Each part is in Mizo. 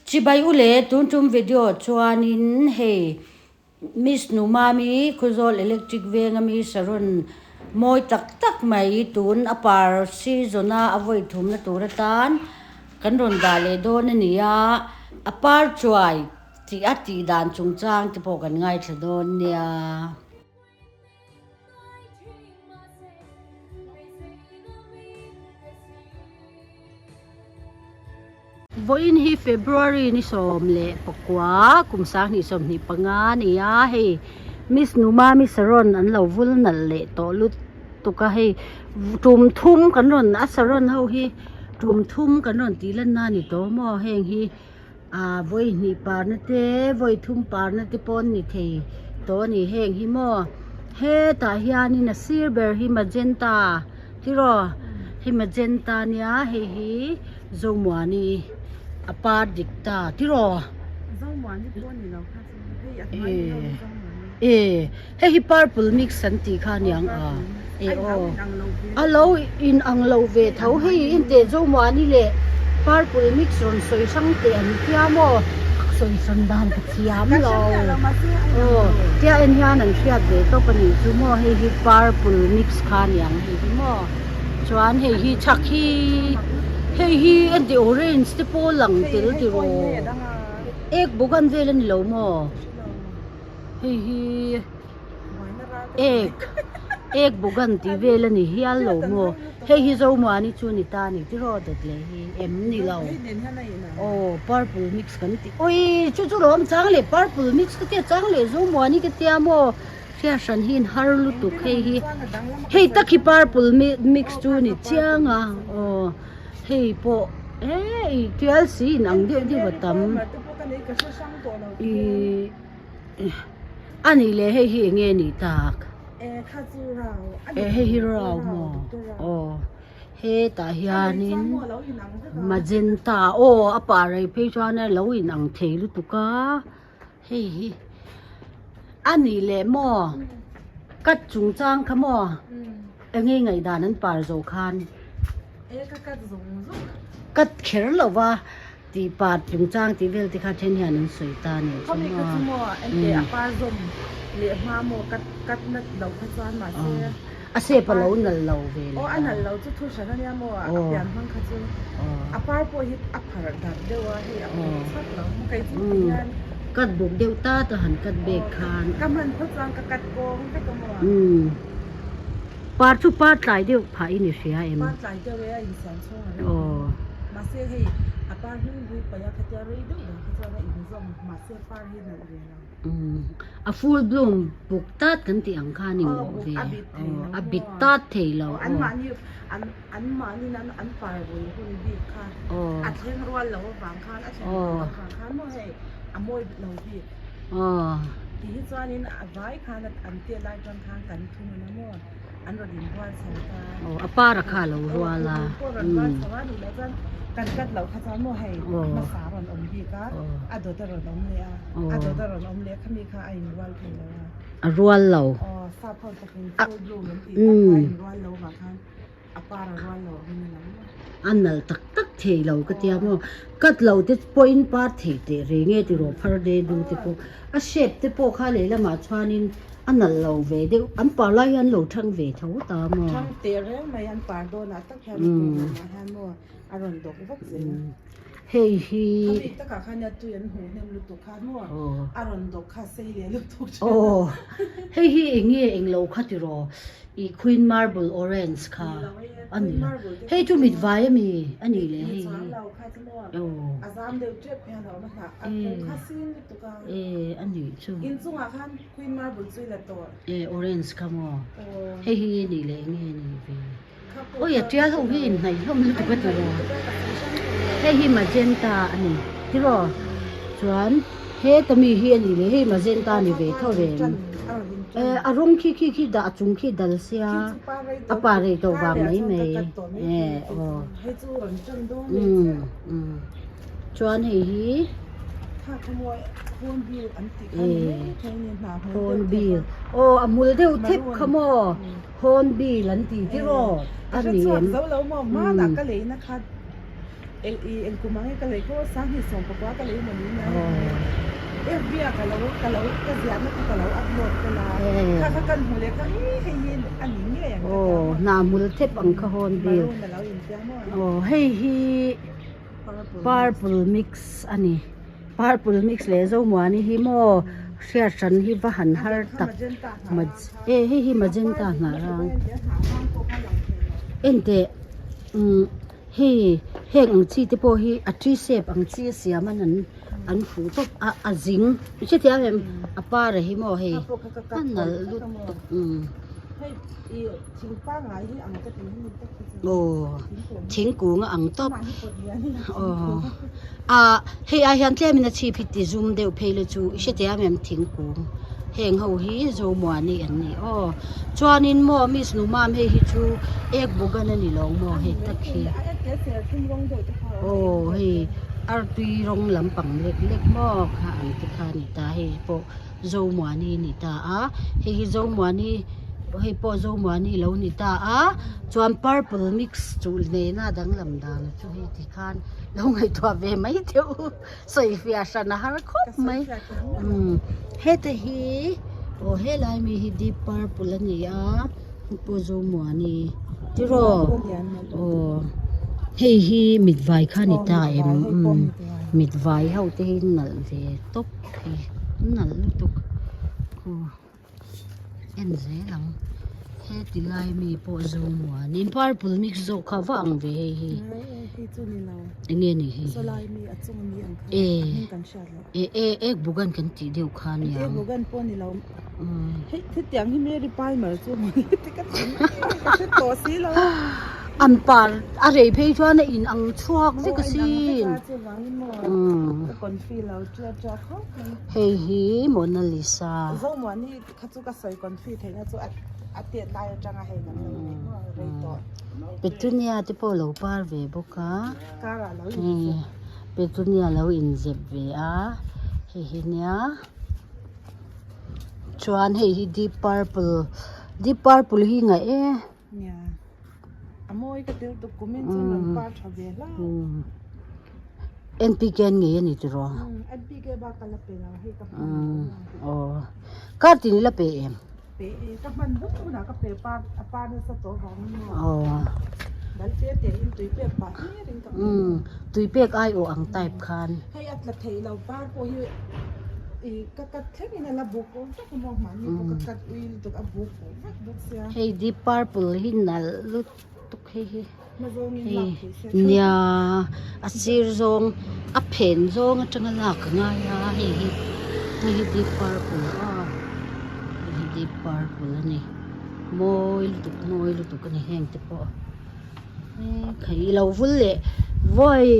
Chibai u le, tun tum video chuanin hei Miss Numami Khawzawl Electric Veng ami Saron mawi tak tak mai tun a par season a a vawi thumna tur atan kan rawn dah leh dawn a ni a, a par chuai tih a tih dan chungchang te pawh kan ngaithla dawn nia. Vawiin hi February ni 19 kum 2025 a ni a, hei Miss Numami Saron an lo vul nalh leh tawh lutuk a, hei tum thum kan rawn a saron ho hi tum thum kan rawn tih lan na a ni tawh maw heng hi ah vawi hnih parna te vawi thum parna te pawh an ni thei tawh a ni heng hi maw hetah hianin a sir ber hi magenta tiraw hei magenta ania hei hi Zomuani a par dik ta tiraw eh hei hi purple mix an tih kha aniang a eh aw a lo in ang lo ve tho hei inteh Zomuani leh purple mix rawn sawi hrang teh an tia maw sawi hran dan ka thiam lo aw tia en hian an hriat ve tawp a nih chu maw hei hi purple mix kha aniang hei hi maw chuan hei hi chhak hi hei hi engti orange te pawh lang tel tiraw ek bawk an vel a ni lo maw. Hei hi ek ek bawk an tih vel a ni hial lo maw hei hi Zomuani chu a ni ta a ni tiraw dawt leh hi em ni lo aw purple mix kan tih awii chu chu lawm chang leh purple mix ka tia chang leh Zomuani ka tia maw hriat hran hi in har lutuk hei hi hei tak hi purple mix chu a ni chiang a aw hei pawh eh tial si in ang deuh deuh a tam ihh. A nih leh hei hi eng nge nih tak? Eh hei hi rau maw? Aw hetah hianin magenta aw a pah rei phei chuan a lo inang thei lutuk a hei hi a nih leh maw cut chungchang kha maw eng nge ngaihdan an par zawh khan cut kher lo va. Tih pat chungchang tih vel te kha then hian an sawi ta a ni chu Khawmi kha chu maw ente a par zawm leh hma maw cut cut nat lo kha chuan mahse a shape a lo nal lo ve leh aw a nal lo chu thu hran a nia maw a pian hmang kha chu a par pawh hi a pharh darh deuh a hei a pharh chhak lo maw kei chu ti hian cut buk deuh tat a han cut bek khan ka hman phawt chuan ka cut kawng vek a maw par chu par tlai deuh phah i ni hria em par tlai deuh e a insiam chhung a rei mahse hei a par hlui hlui paih a khatia rei deuh deuh kha chuan a inzawm mahse par hi nalh ve lo a full bloom buk tat kan tih ang khan in mawh ve a bit tat thei lo an mahni an an mahni an an par vui hun bik kha a thleng rual lo avang khan a thleng rual lo avang khan maw hei a mawi lo bik ti hi chuanin a vai khan an tet lai tang khan kan thunun a maw an rawn inrual chho ta. Aw a par a kha a lo rual a. Aw pawh rawn rual chho a nih loh chuan kan cut loh kha chuan maw hei a hmasa a rawn awm bik a, a dawt a rawn awm leh a, a dawt a rawn awm leh a khami kha a inrual thei lo a. A rual lo. Aw sap ho takin full bloom an tih tak kha a inrual lo vang khan a par a rual lo angin a lang maw. A nalh tak tak thei lo ka tia maw cut lo te pawhin par thei teh reng e tiraw phar de du te pawh a shape te pawh kha lehlamah chuanin A nalh lo ve deuh, an par lai hian lo thang ve tho ta maw? Thang teh reng mai, an par dawnah tak hian a tur lamah hian maw a rawn dawk vak zel a. Hei hi. Khami takah khan nia tui an hmuh hnem lutuk khan maw a rawn dawk kha sei leh lutuk thin a. Aw, hei hi eng nge eng lo kha tiraw? I Queen Marble Orange kha a ni lo. Hei chu mit vai a mi a ni le hei hi. Aw. A zam deuh tep hian a awm a hnah a kung kha sin lutuk a. E a nih chu. Inchungah khan Queen Marble chu i la tawh. E orange kha maw. Hei hi ni le eng nge ni ve. Oi a tial ho hi inhnaih hlawm lutuk a tiraw. Hei hi magenta a ni tiraw. Chuan heta mi hi a ni le hei magenta a ni ve tho reng. A rawng khi khi khi dah chung khi dal sia a pa rei tawh vang mai mai e aw umm chuan hei hi hornbill aw a hmul deuh thep kha maw hornbill an tih tiraw a ni em. Eng i eng kum ang hi ka lei khaw sanghnih 19 ka lei mawni nia FB ah ka lo ka lo ka ziahna kha ka lo upload tel a kha kha kan hmu leh kha i hei hi a ni ngei ang ka ti a hnah hmul thep ang kha hawn vel maroon a lo intia maw aw hei hi purple mix a ni purple mix leh zomuani hi maw hriat hran hi va han har tak e hei hi magenta hnah rang enteh umm. Hei heng ang chi te pawh hi a tree shape ang chi a siam a an an fuh tawp a a zing i hrethiam em a par a hi maw hei a nalh lutuk umm aw thingkung a ang tawp aw ah hei ai hian tlem in a chhip hi ti zum deuh phei la chu i hrethiam em thingkung heng ho hi zomuani an ni aw chuanin maw miss numam hei hi chu ek bugan a ni lo maw hei tak hi aw hei artui rawng lampang lek lek maw kha ang te kha a ni ta hei pawh zomuani a ni ta a hei hi zomuani hei pawh zomuani lo ni ta a chuan purple mix chu nena danglam dan chu hei ti khan lo ngaihtuah ve mai teh u. Sawi fiah hran a har khawp mai umm heta hi aw helai mi hi deep purple a ni a pu Zomuani tiraw aw hei hi mit vai kha a ni ta em umm mit vai ho te hi nalh ve tawp hei nalh lutuk aw. En zel ang heti lai mi pawh zo muan in purple mix zawk kha va ang ve hei hi enge ni hei hi e e ek bugan kan tih deuh kha nia an par a rei phei chuan a in ang chhuak vek asin Hei hi Mona Lisa. Petunia te pawh lo par ve bawk a Petunia lo inzep ve a hei hi nia chuan hei hi deep purple deep purple hi ngaih e. NPK an ngei a ni tiraw? Aw kar tin i la pe em? Aw tui pek ai awh ang type khan. Hei deep purple hi nalh lutuk hei hi hei nia a sir zawng a phen zawng atanga lak a ngai a hei hi hei hi deep purple a hei hi deep purple a ni mawi lutuk mawi lutuk a ni heng te pawh hei i lo vul leh vawi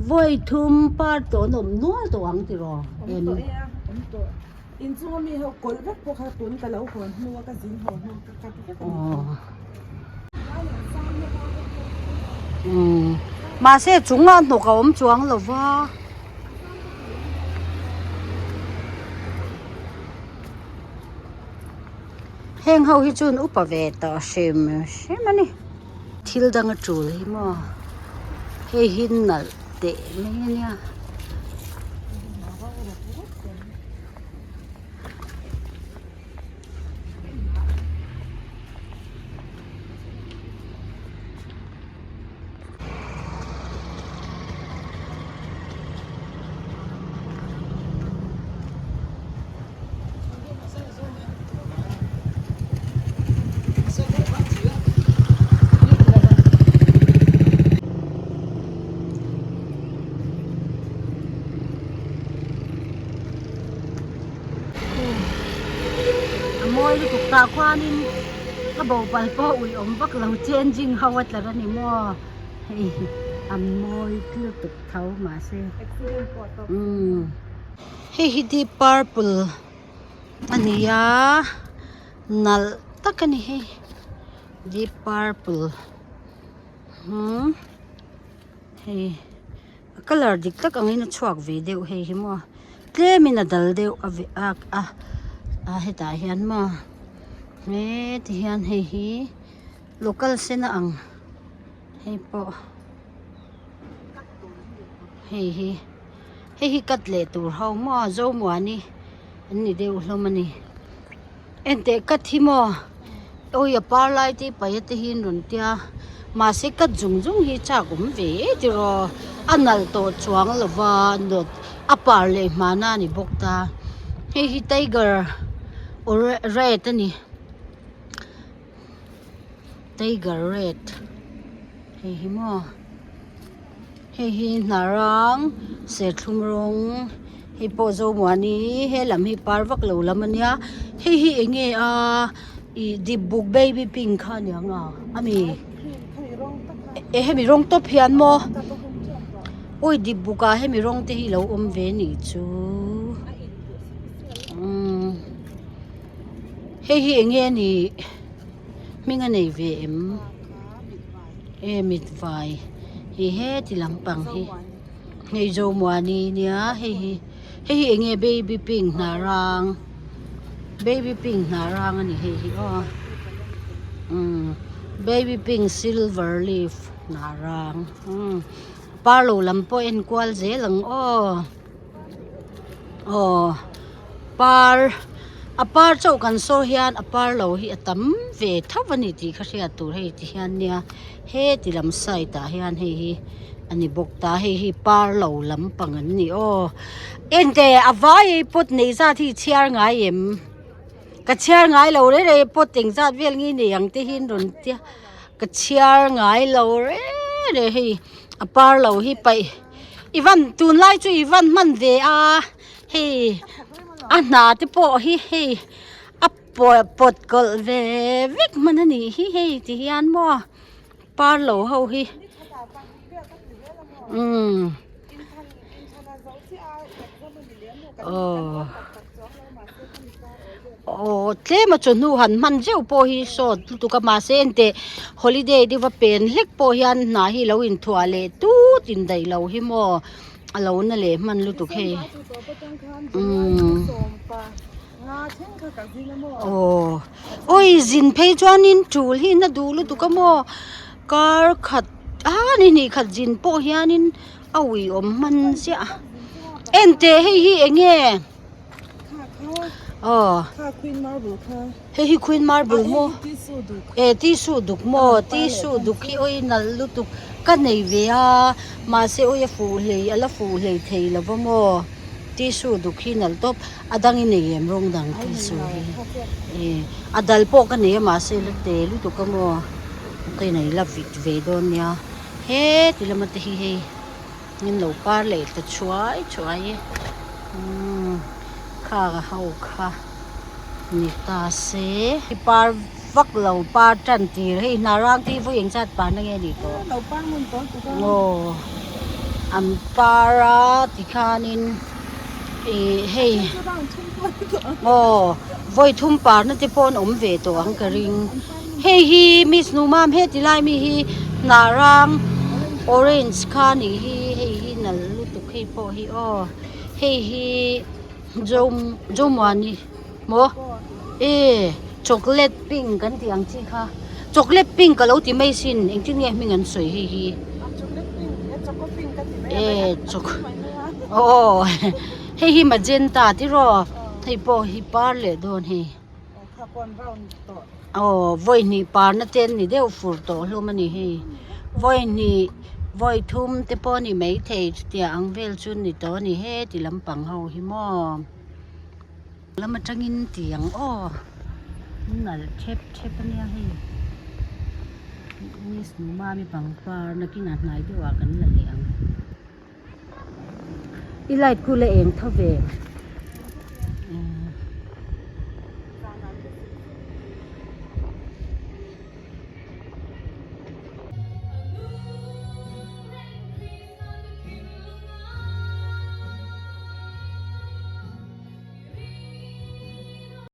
vawi thum par tawh an awm nual tawh ang tiraw em. Inchung ami ho kawlh vek pawh kha tun ka lo hawn hnu a ka zin haw hnu ka cut vek a ni Umm mahse chung ah hnawk a awm chuang lo va. Heng ho hi chuan upa ve tawh hrim hrim a ni. Thil dang a tul hi maw hei hi nalh teh mai a nia. A mawi lutuk tah khuanin a bopal pawh a ui awm vak lo changing ho a tlar a ni maw hei a mawi lutuk tho mahse umm hei hi deep purple a ni a nalh tak a ni hei deep purple hmm hei. A colour dik tak angin a chhuak ve deuh hei hi maw tlemin a dal deuh a a a a hetah hian maw heti hian hei hi local sen a ang hei pawh. Hei hi hei hi cut leh tur ho maw Zomuani an ni deuh hlawm a ni. Enteh cut hi maw awi a par lai te paih a te hi an rawn tia mahse cut zung zung hi chak awm ve e tiraw a nalh tawh chuang lova nawt a par leh hmana a ni bawk ta hei hi tiger red a ni. Tiger red hei hi maw hei hi hnarang serthlum rawng hei pawh zomuani he lam hi par vak lo lam a nia hei hi eng nge a ih dip buk baby pink kha a niang a ami eh hemi rawng tawp hian maw awi dip buk ah hemi rawng te hi lo awm ve a nih chu umm. Hei hi eng nge a nih hming a nei ve em e mit vai hei heti lampang hi hei zomuani nia hei hi hei hi eng nge baby pink hnah rang baby pink hnah rang a ni hei hi aw umm baby pink silver leaf hnah rang umm par lo lam pawh a enkual zel ang aw. Aw par a par chauh kan sawi hian a par lo hi a tam ve tho a ni tih ka hriat tur hei ti hian nia heti lam side ah hian hei hi a ni bawk ta hei hi par lo lampang an ni aw ente a vai ei pawt nei zat hi chhiar ngai em ka chhiar ngai lo rei rei pawt eng zat vel nge nei ang te hi an rawn tia ka chhiar ngai lo rei rei hei a par lo hi paih. I van tunlai chu i van hman ve a hei a hna te pawh hi hei a pawt kawlh ve vek hman a nih hi hei ti hian maw par lo ho hi umm aw. Aw tlem a chawhnu han hman zeuh pawh hi sawt lutuk a mahse enteh holiday deuh a pen hlek pawh hian hna hi lo inthuah leh tut indaih lo hi maw a lo na leh hman lutuk hei umm aw awi zin phei chuanin tul hi na duh lutuk a maw kar khat a ni hnih khat zin pawh hianin a uiawm hman ziah a enteh hei hi eng nge. Aw hei hi queen marble maw e tissue duk maw tissue duk hi awi nalh lutuk ka nei ve a mahse awi a fuh hlei a la fuh hlei thei lo va maw tissue duk hi nalh tawp a dang i nei em rawng dang tissue hi e a dal pawh ka nei a mahse la te lutuk a maw ka inei la vit ve dawn nia heti lama te hi hei. Min lo par leh ta chuai chuai e umm kha ho kha ni ta se par vak lo par tan tir hei hna rang te hi vawi eng zat par na nge ni tawh aw an par a tikhanin ih hei aw vawi thum par na te pawh an awm ve tawh ang ka ring. Hei hi miss Numam heti lai mi hi hnah rang orange kha nih hi hei hi nalh lutuk hei pawh hi aw hei hi zo zomuani maw e chocolate pink kan tih ang chi kha chocolate pink ka lo ti mai sin engtin nge hming an sawi hei hi e choc aw hei hi magenta tiraw hei pawh hi par leh dawn hei. Aw vawi hnih parna te an ni deuh fur tawh hlawm a ni hei vawi hnih vawi thum te pawh a ni maithei chutiang ang vel chu a ni tawh a ni heti lampang ho hi maw lam atangin tiang aw nalh thep thep a nia hei miss Numami pangpar nakinah hnai deuhah kan la leh ang i light khu la eng tho ve.